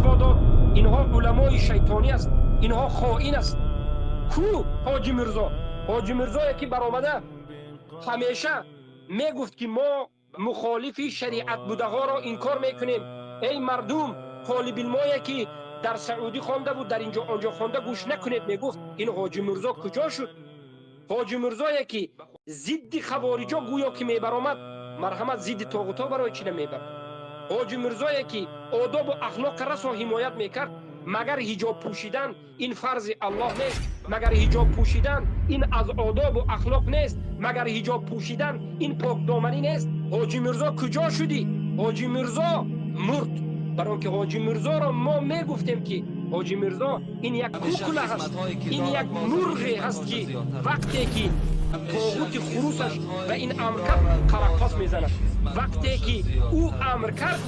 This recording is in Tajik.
Фатво дод. Инҳо уламои шайтонӣ аст, инҳо хоин аст. Ку Ҳоҷи Мирзо? Ҳоҷи Мирзое ки баромада ҳамеша мегуфт, ки мо мухолифи шариат будаҳоро инкор мекунем. Эй мардум, толибилмое ки дар Саудӣ хонда буд, дар инҷо онҷо хонда, гӯш накунед, мегуфт. Ин Ҳоҷи Мирзо куҷо шуд? Ҳоҷи Мирзое ки зидди хавориҷо гӯё ки мебаромад, марҳамат, зидди тоғутҳо барои чӣ намебарад? Ҳоҷи Мирзое ки одобу ахлоқро расо ҳимоят мекард, магар ҳиҷоб пӯшидан ин фарзи Аллоҳ нест? Магар ҳиҷоб пӯшидан ин аз одобу ахлоқ нест? Магар ҳиҷоб пӯшидан ин покдоманӣ нест? Ҳоҷи Мирзо, куҷо шудӣ? Ҳоҷи Мирзо мурд, баро ки Ҳоҷи Мирзоро мо мегуфтем, ки Ҳоҷи Мирзо ин як кукла ҳаст, ин як мурғе ҳаст, ки вақте ки тоғути хурусаш ба ин амр кард, қараққос мезанад. Вақте ки ӯ амр кард.